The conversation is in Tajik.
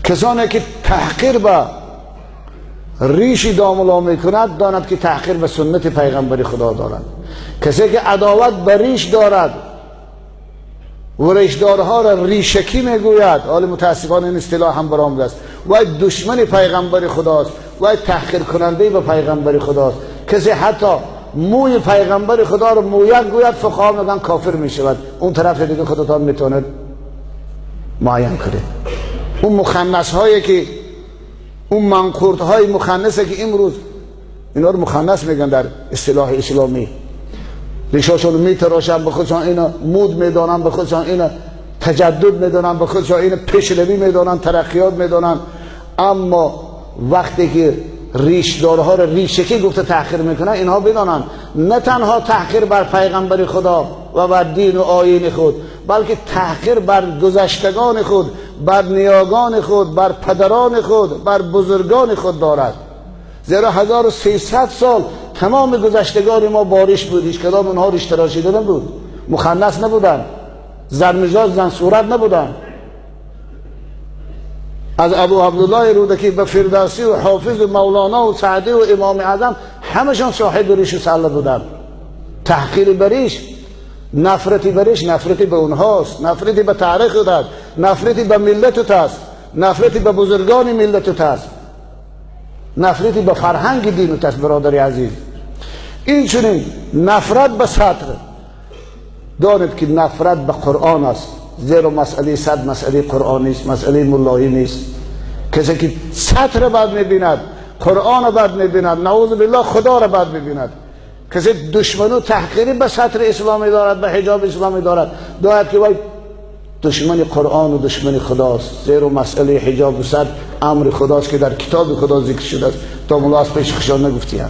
Касоне ки таҳқир ба риши домулло мекунад, донад ки таҳқир ба суннати пайғамбари Худо дорад. Касе ки адоват ба риш дорад ва ришдорҳоро ришакӣ мегӯяд, ҳоло мутаассифона ин истилоҳ ҳам баромадааст, вай душмани пайғамбари Худост, вай таҳқиркунандаи ба пайғамбари Худост. Касе ҳатто мӯи пайғамбари Худоро мӯяк гӯяд, фуқаҳо мегӯянд кофир мешавад. Он тараф дига худатон метавонед муайян кунед. Он муханнасҳое ки он манқуртҳои муханнасе ки имрӯз инҳоро муханнас мегӯянд дар истилоҳи исломӣ, ришошонро метарошанд, ба худшон ина муд медонанд, ба худшон ина таҷаддуд медонанд, ба худшон ина пешравӣ медонанд, тараққиёт медонанд. Аммо вақте ки ришдорҳоро ришакӣ гуфта таҳқир мекунанд, инҳо бидонанд на танҳо таҳқир бар пайғамбари Худо ва бар дину оини худ, балки таҳқир бар гузаштагони худ, бар ниёгони худ, бар падарони худ, бар бузургони худ дорад. Зеро 1300 сол тамоми гузаштагони мо бориш буд, ҳеҷ кадом онҳо риш тарошида набуд, муханнас набуданд, занмизоҷ зансурат набуданд. Аз Абу Абдуллоҳи Рӯдакӣ ба Фирдавсӣ ва Ҳофиз ва Мавлоно ва Саъдӣ ва Имоми Аъзам ҳамашон соҳиби ришу салла буданд. Таҳқири ба риш, нафрати ба риш, нафрати ба онҳост, нафрати ба таърихат аст, нафрати ба миллатат аст, нафрати ба бузургони миллатат аст, нафрати ба фарҳанги динат аст. Бародари азиз, инчунин нафрат ба сатр, донед ки нафрат ба Қуръон аст. Зеро масъалаи сатр масъалаи Қуръон нест, масъалаи муллоҳӣ нест. Касе ки сатр бад мебинад, Қуръонро бад мебинад, наъӯзу биллоҳ Худоро бад мебинад. Касе душману таҳқири ба сатри исломӣ дорад, ба ҳиҷоби исломӣ дорад, донад ки вай душмани Қуръон ва душмани Худост. Зеро масъалаи ҳиҷобу сатр амри Худост ки дар китоби Худо зикр шудааст. То мулло аз пеши худшон нагуфтиянд.